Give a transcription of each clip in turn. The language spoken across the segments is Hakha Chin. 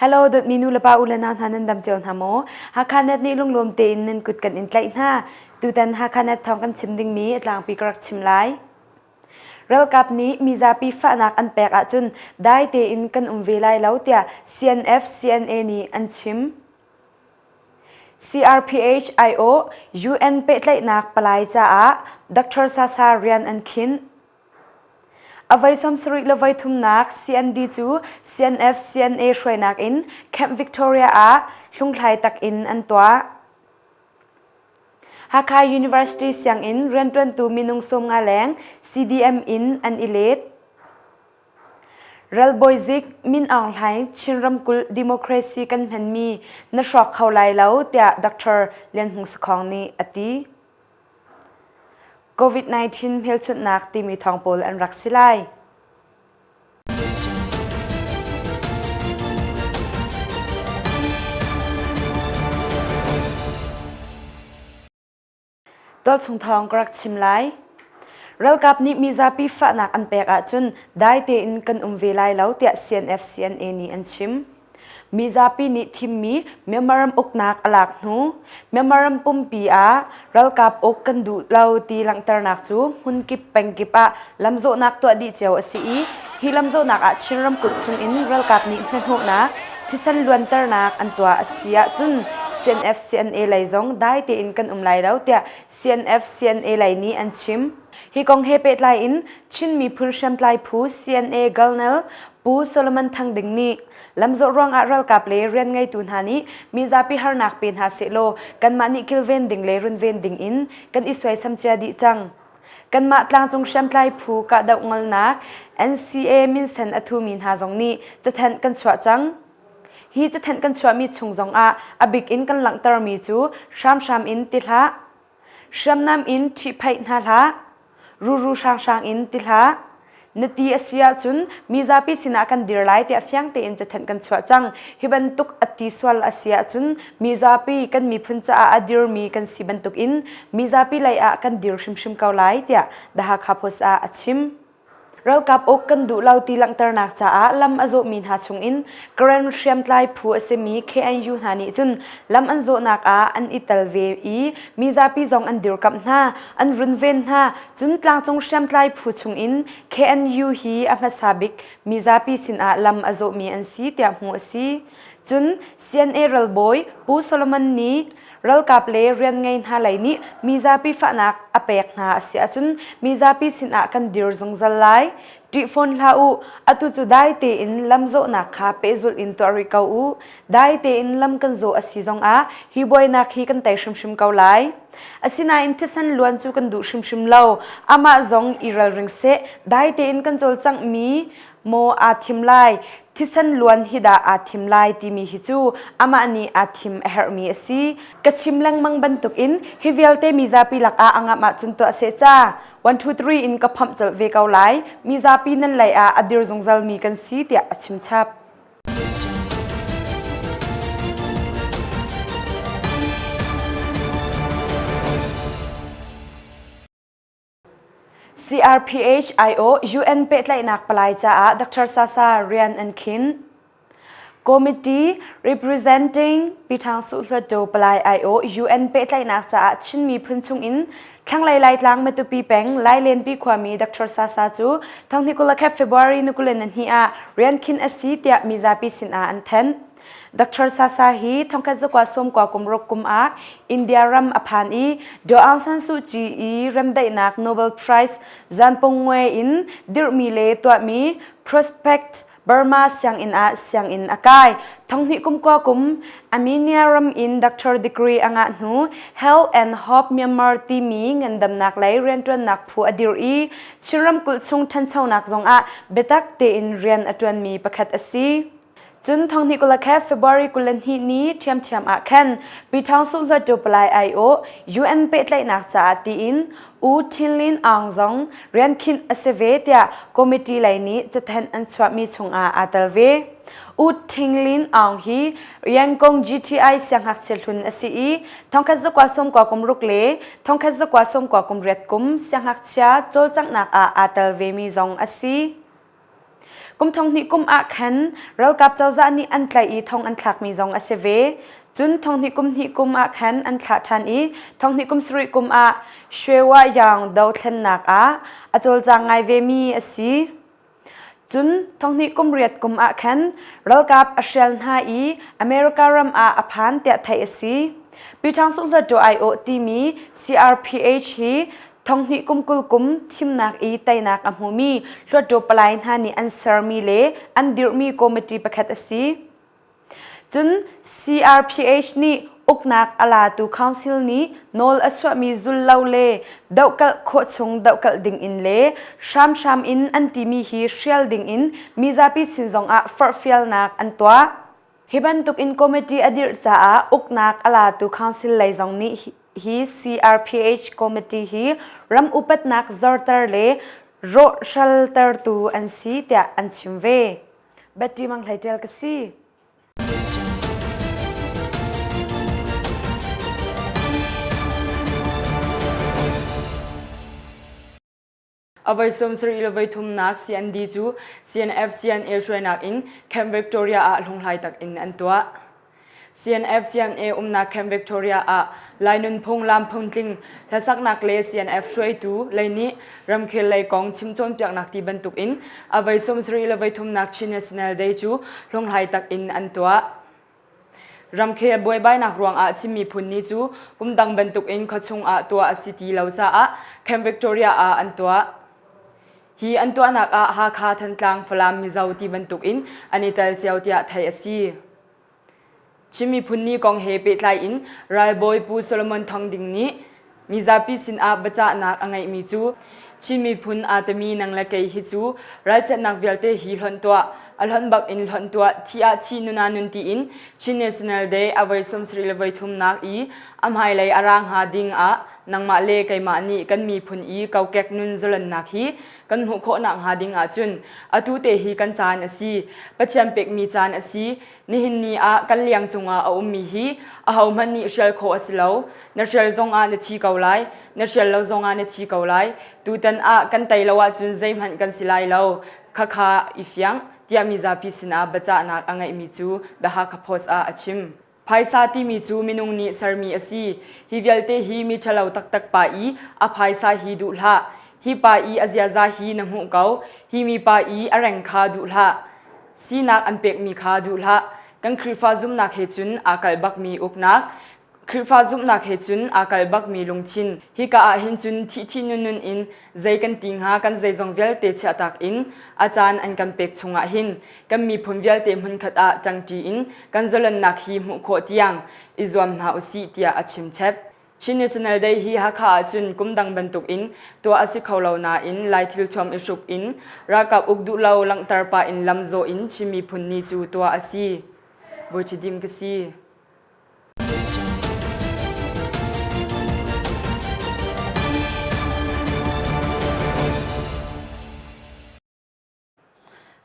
Hello dawtmi nu le pa u le nau hna nan dam cio hna maw? Hakha net nih lunglawm tein nan kut kan in tlaih hna. Tutan Hakha net thawng kan chim dingmi a tlangpi ka rak chim lai. Ralkap nih mizapi fahnak an pek ahcun dai tein kan um ve lai lo tiah CNF CNA nih an chim. CRPH aiawh UN pehtlaihnak palai caah Dr. Sasa rian an khinh. A voi 70 le voi thumnak CND cu CNF CNA hruainak in Camp Victoria ah hlunghlai tak in an tuah. Hakha University sianginn rianṭuantu minung 50 leng CDM in an i let. Ralbawi zik Min Aung Hlaing Chin ramkulh democracy kan hmanmi na hrawk kho lai lo tiah Dr. Lian Hmung Sakhong nih a ti. COVID-19 hmelchunhnak timi thawng pawl an rak si lai. Tualchung thawng ka rak chim lai. Ralkap nih mizapi fahnak an pek ahcun dai tein kan um ve lai lo tiah CNF-CNA nih an chim. Mizapi nih thimmi Myanmar ram uknak a lak hnu Myanmar ram pumpi ah ralkap uk kan duh lo ti langhternak cu hmunkip pengkip ah lamzawhnak tuah dih cio a si i hi lamzawhnak ah Chin ramkulh chungin ralkap nih hnahnawhnak thisen luanternak an tuah a si ahcun CNF CNA lei zong dai tein kan um lai lo tiah CNF CNA lei nih an chim. Hi kong he pehtlai in Chin miphun hriamtlai phu CNA Colonel Pu Solomon Thang Ding nih lamzawh ruangah ralkap le rian ngeitu hna nih mizapi harnak pe hna sehlaw kanmah nih kilven ding le runven ding in kan i suaisam cia dih cang. Kanmah tlangcung hriamtlai phu kahdoh ngolnak NCA minsen a thumi hna zong nih cathanh kan chuah cang. Hi cathanh kan chuahmi chung zongah a bik in kan langhtermi cu hramhram in ti hlah, hriamnam in ṭhihphaih hna hlah, ruru hranghrang in ti hlah. Na ti a si ahcun mizapi sinah kan dir lai tiah fiang tein cathanh kan chuah cang. Hi bantuk a ti sual a si ahcun mizapi kan miphun caah a dirmi kan si bantukin mizapi lei ah kan dir hrimhrim ko lai tiah The Hakha Post ah a chim. Ralkap uk kan duh lo ti langhternak caah lam a zawhmi hna chungin Karen hriamtlai phu a simi KNU hna nih cun lam an zawhnak ah an i tel ve i mizapi zong an dirkamh hna, an runven hna. Cun tlangcung hriamtlai phu chungin KNU hi a hmasa bik mizapi sinah lam a zawhmi an si tiah hmuh a si. Cun CNA ralbawi Pu Solomon nih ralkap le rian ngei hna lei nih mizapi fahnak a pek hna a si ahcun mizapi sinah kan dir zungzal lai. Ṭih fawn hlah u, atu cu dai tein lamzawhnak kha pehzulh in tuah rih ko u. Dai tein lam kan zawh a si zongah hi buainak hi kan tei hrimhrim ko lai. Asinain thisen luan cu kan duh hrimhrim lo. Amah zong i ralring seh, dai tein kan cawlcanghmi maw aa thim lai, thisen luan hi dah aa thim lai timi hi cu amah nih aa thim a herhmi a si. Ka chim lengmang bantukin hi vialte mizapi lakah a ngamh ahcun tuah seh ca. 1, 2, 3 in ka phomh colh ve ko lai. Mizapi nan lei ah a dir zungzalmi kan si tiah a chim chap. CRPH aiawh UN pehtlaihnak palai caah Dr. Sasa rian an khin. Committee representing Pithang Suhluattu palai aiawh UN pehtlaihnak caah Chin miphun chungin thlanglei Laitlang Matupi peng Lailenpi khuami Dr. Sasa cu thonghni 20 February ni 22 ah rian khin a si tiah mizapi sinah an thanh. Dr. Sasa hi thongkhat zakua sawmkua kum ruk kum ah India ram a phan i Daw Aung San Suu Kyi i remdaihnak Nobel Prize zanpung ngwe in dirhmi le tuahmi Prospect Burma sianginn ah sianginn a kai. Thonghnih kum kua kum Armenia ram in doctor degree a ngah hnu Health and Hope Myanmar timi ngandamnak lei rianṭuannak phu a dirh i Chin ramkulh chung ṭhanchonak zongah biatak tein rian a ṭuanmi pakhat a si. Cun thonghnih 21 February 22 ni ṭhiamṭhiam ah khan Pyithawng Suhluattu Palai aiawh UN pehtlaihnak caah tiin U Thin Lin Aung zong rian khinh a si ve tiah committee lei nih cathanh an chuahmi chungah aa tel ve. U Thin Lin Aung hi Yangon GTI siangngakchia hlun a si i thongkhat zakua sawmkua kum ruk le thongkhat zakua sawmkua kum riat kum siangngakchia cawlcanghnak ah aa tel vemi zong a si. Kum 2000 kum ah khan ralkap cozah nih an tlaih i thong an thlakmi zong a si ve. Cun 2000 kum hnih kum ah khan an thlah ṭhan i 2000 kum sarih kum ah Shwe Yang dothlennak ah a cawlcang ngai vemi a si. Cun 2000 kum riat kum ah khan ralkap a hrial hna i America ram ah a phan tiah theih a si. Pi Ṭhang Suhluatṭaw aiawh timi CRPH hi 20 kum 20 kum thimnak i teinak a hmumi Hluttaw palai hna nih an sermi le an dirhmi committee pakhat a si. Cun CRPH nih uknak a latu council nih nawl a chuahmi zul lo le dohkalh khawh chung dohkalh dingin le hramhram in an timi hi hrial dingin mizapi sin zongah forhfialnak an tuah. Hi bantuk in committee a dirh caah uknak a latu council lei zong nih hi CRPH committee hi ram upatnak zorter le rawhraltertu an si tiah an chim ve. Betty Mang Hlei Ṭial ka si. Avoi sum sarih le voi thumnak CND cu CNF CNA hruainak in Camp Victoria ah hlunghlai tak in an tuah. CNF CNA umnak Camp Victoria ah Lai nunphung lam phuntling hlasaknak le CNF hruaitu lei nih ramkhel lei kong chim cawnpiaknak ti bantuk in a voi 70 le voi thumnak Chin National Day cu hlunghlai tak in an tuah. Ramkhel buaibainak ruangah Chin miphun ni cu kum dang bantuk in khuachung ah tuah a si ti lo caah Camp Victoria ah an tuah. Hi an tuahnak ah Hakha, Thantlang, Falam, Mizo ti bantuk in an i tel cio tiah theih a si. Chin miphun ni kong he pehtlai in ralbawi Pu Solomon Thang Ding nih mizapi sinah biacahnak a ngeihmi cu Chin miphun aa timi nang le kei hi cu ralchiatnak vialte hi hlonh tuah, a hlonh bak in hlonh tuah, thi ah thi nun ah nun tiin Chin National Day a voi 70 le voi thumnak i a hmailei a ra hnga ding ah nangmah le keimah nih kan miphun i kokek nun zalonnak hi kan hmuh khawh nakhnga ding ahcun atu te hi kan caan a si. Pathian pekmi caan a si. Nihin ni ah kan liang cungah a ummi hi ahohmanh nih hrial khawh a si lo. Na hrial zongah na thi ko lai, na hrial lo zongah na thi ko lai. Tutan ah kan tei lo ahcun zeihmanh kan si lai lo. Khakha i fiang, tiah mizapi sinah biacahnak a ngeihmi cu The Hakha Post ah a chim. Phaisa timi cu minung nih sermi a si. Hi vialte hi mi ṭhalo taktak pa i a phaisa hi duh hlah. Hi pa i a ziaza hi na hmuh ko. Hi mipa i a reng kha duh hlah. Sinak an pekmi kha duh hlah. Kan Khrihfa zumhnak he cun aa kalh bakmi uknak, Khrihfa zumhnak he cun aa kalh bakmi lungthin. Hika ah hin cun thih thih nun nun in zei kan ti hnga kan zeizong vialte chiahtak in a caan an kan pek chungah hin kan miphun vialte hmunkhat ah ṭangṭi in kan zalonnak hi hmuh khawh tiang i zuam hna usih tiah a chim chep. Chin National Day hi Hakha ahcun kum dang bantuk in tuah a si kho lo nain Lai thilthuam i hruk in ralkap uk duh lo langhter pah in lamzawh in Chin miphun ni cu tuah a si. Bawi Dim ka si.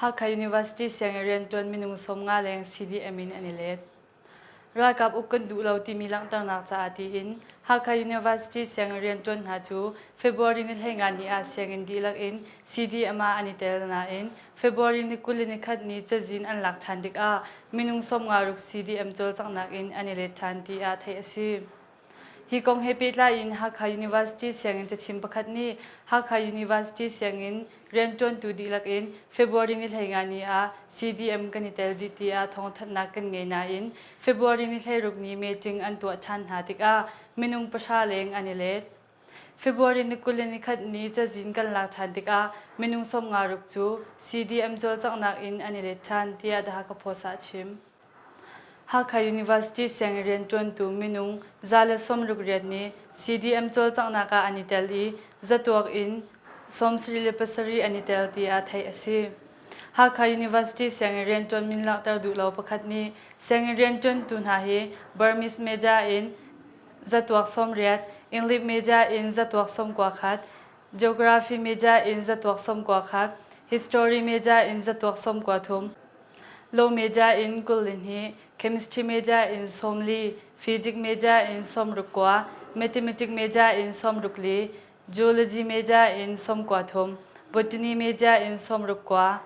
Hakha University sianginn rianṭuan minung 50 leng CDM in an i let. Ralkap uk kan duh lo timi langhternak caah tiin Hakha University sianginn rianṭuan hna cu February ni 15 ni ah sianginn dihlak in CDM ah an i tel nain February ni 21 ni cazin an lak ṭhan tikah minung 56 CDM cawlcanghnak in an i let ṭhan tiah theih a si. Hi kong he pehtlai in Hakha University sianginn cachim pakhat nih Hakha University sianginn rianṭuantu dihlak in February ni 15 ni ah CDM kan i tel dih tiah thawngthanhnak kan ngei nain February ni 16 ni meeting an tuah ṭhan hna tikah minung pahra leng an i let. February ni 21 ni cazin kan lak ṭhan tikah minung 50 ruk cu CDM cawlcanghnak in an i let ṭhan tiah The Hakha Post ah a chim. Hakha University sianginn rianṭuantu minung 168 nih CDM cawlcanghnak ah an i tel i zatuak in 77 an i tel tiah theih a si. Hakha University sianginn rianṭuan min langhter duh lo pakhat nih sianginn rianṭuantu hna hi Burmese meja in zatuak 80, English meja in zatuak 91, Geography meja in zatuak 91, History meja in zatuak 93, Law meja in 22, Chemistry meja in 40, Physics meja in 69, Mathematics meja in 64, Zoology meja in 13, Botany meja in 69.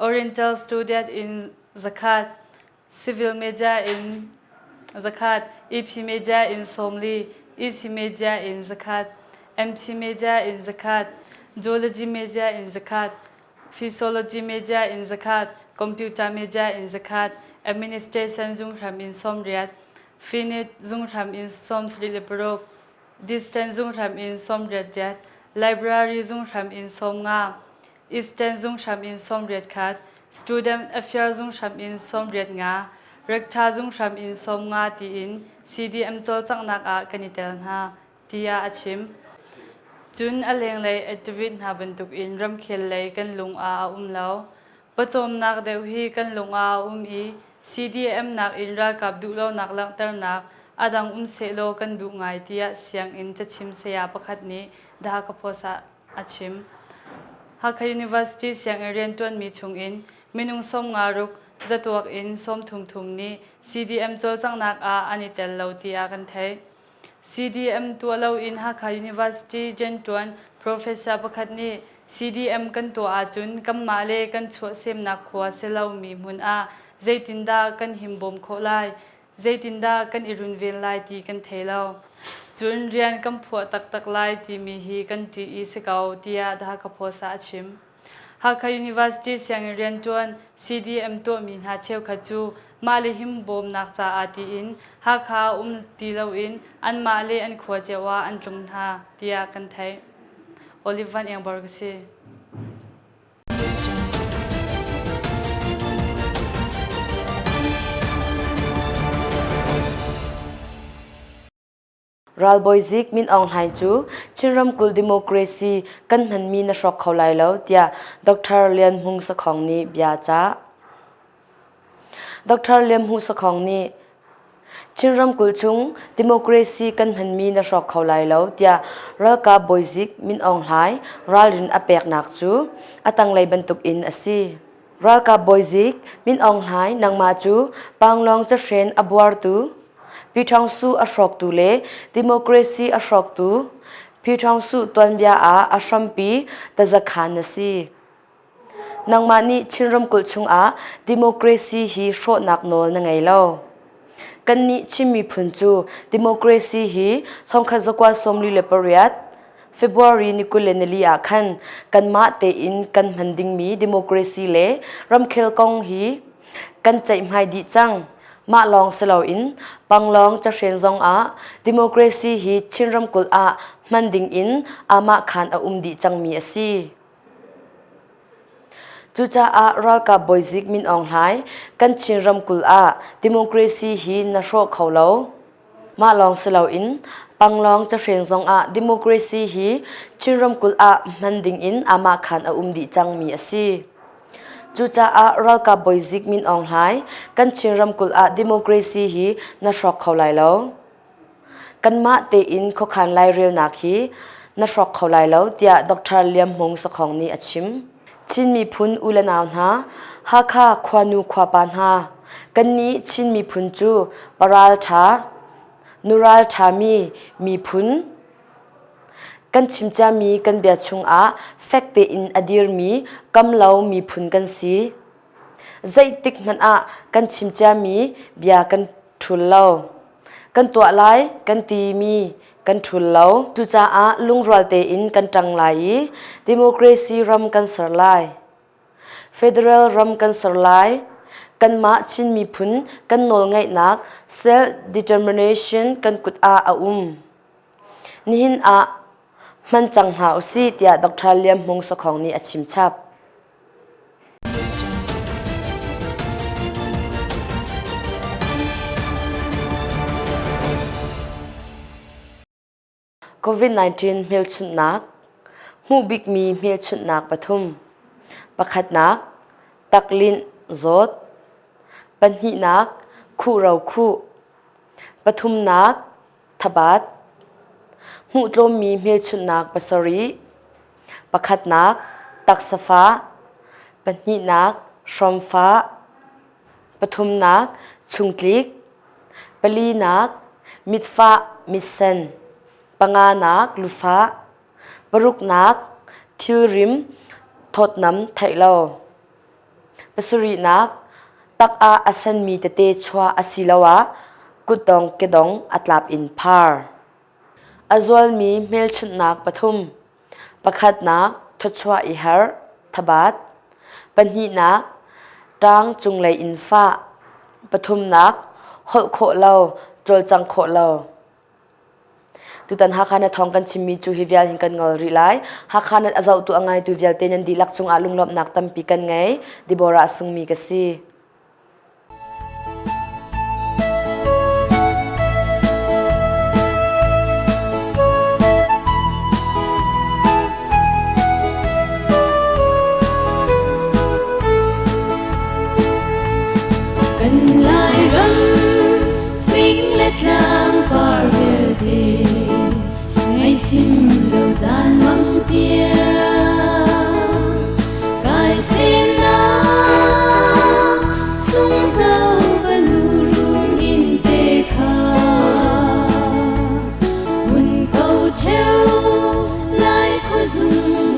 Oriental Student in zakhat, Civil Media in zakhat, EP Media in 40, EC Media in zakhat, MC Media in zakhat, Geology Media in zakhat, Physiology Media in zakhat, Computer Media in zakhat, Administration zunghram in 80, Finit zunghram in 76, Distance zunghram in 88, Library zunghram in 50, Eastern zunghram in 81, Student Affairs zunghram in 85, Rector zunghram in 50 tiin CDM cawlcanghnak ah kan i tel hna, tiah a chim. Cun a lenglei activist hna bantukin ramkhel lei kan lung ah a um lo. Pawcawmnak deuh hi kan lung ah a um i CDM nakin ralkap duhlonak langhternak a dang um sehlaw kan duh ngai tiah sianginn cachim saya pakhat nih The Hakha Post ah a chim. Hakha University sianginn rianṭuanmi chungin minung 50 ruk zatuak in 30 thum nih CDM cawlcanghnak ah an i tel lo tiah kan theih. CDM tuah loin Hakha University rianṭuan professor pakhat nih CDM kan tuah ahcun kanmah le kan chuahsemnak khua si lomi hmun ah zeitindah kan himbawm khawh lai, zeitindah kan i runven lai ti kan thei lo. Cun rian kan phuah taktak lai timi hi kan ṭih i si ko, tiah The Hakha Post ah a chim. Hakha University sianginn rianṭuan CDM tuahmi hna cheukhat cu mah le himbawmnak caah tiin Hakha ah um ti loin anmah le an khua cio ah an tlung hna tiah kan theih. Olive Van Iangbor ka si. Ralbawi zik Min Aung Hlaing cu Chin ramkulh democracy kan hmanmi na hrawk kho lai lo tiah Dr. Lian Hmung Sakhong nih bia a cah. Dr. Lian Hmung Sakhong nih Chin ramkulh chung democracy kan hmanmi na hrawk kho lai lo tiah ralkap bawizik Min Aung Hlaing ralrin a peknak cu a tanglei bantuk in a si. Ralkap bawizik Min Aung Hlaing nangmah cu Panglong cahren a buartu Pyithawngsu a hrawktu le democracy a hrawktu Pyithawngsu tuanbia ah a hrampi tazakhan na si. Nangmah nih Chin ramkulh chungah democracy hi hrawhnak nawl na ngei lo. Kannih Chin miphun cu democracy hi 1948 February ni 24 ah khan kanmah tein kan hman dingmi democracy le ramkhel kong hi kan ceihmai dih cang. Mah lawng si loin Panglong cahren zong ah democracy hi Chin ramkulh ah hman ding in aamahkhan a um dih cangmi a si. Cucaah ralkap bawizik Min Aung Hlaing kan Chin ramkulh ah democracy hi na hrawh kho lo. Mah lawng si loin Panglong cahren zong ah democracy hi Chin ramkulh ah hman ding in aamahkhan a um dih cangmi a si. Cucaah ralkap bawizik Min Aung Hlaing kan Chin ramkulh ah democracy hi na hrawk kho lai lo. Kanmah tein khuakhan lairelnak hi na hrawk kho lai lo tiah Dr. Liam Hmung Sakhong nih a chim. Chin miphun u le nau hna, Hakha khuanu khuapa hna, kannih Chin miphun cu paral ṭha, nural ṭhami miphun Kan chim ciami kan bia chungah fek tein a dirmi kamlo miphun kan si. Zeitik hmanh ah kan chim ciami bia kan ṭhul lo. Kan tuah lai kan timi kan ṭhul lo. Cucaah lungrual tein kan ṭang lai i democracy ram kan ser lai. Federal ram kan ser lai. Kanmah Chin miphun kan nawlngeihnak self-determination kan kut ah a um. Nihin ah hman cang hna usih tiah Dr. Liam Hmung Sakhong nih a chim chap. COVID-19 hmelchunhnak hmuh bikmi hmelchunhnak pathum. Pakhatnak, taklinh zawt. Pahnihnak, khuhro khuh. Pathumnak, thabat. Hmuh tlawmmi hmelchunhnak pasarih. Pakhatnak, taksa fah. Pahnihnak, hrom fah. Pathumnak, chungtlik. Palinak, mitfah, mitsen. Panganak, lufah. Paruknak, thilrim, thawtnam theih lo. Pasarihnak, tak ah a senmi tete chuah asiloah kutdong kedong a tlap in phar. A zualmi hmelchunhnak pathum. Pakhatnak, thawchuah i harh, thabat. Pahnihnak, ṭang cunglei in fah. Pathumnak, holh khawh lo, cawlcang khawh lo. Tutan Hakha na thawng kan chimmi cu hi vial hin kan ngol rih lai. Hakha na a zohtu a ngaitu vialte nan dihlak cungah lunglawmhnak tampi kan ngei. Deborah Sungmi ka si. Kan Lairam fing le tlang par vialte ngaihchim lo zan mang tiang kai semnak sunghno ka lu in te kha hun ko cheu lai khuazung.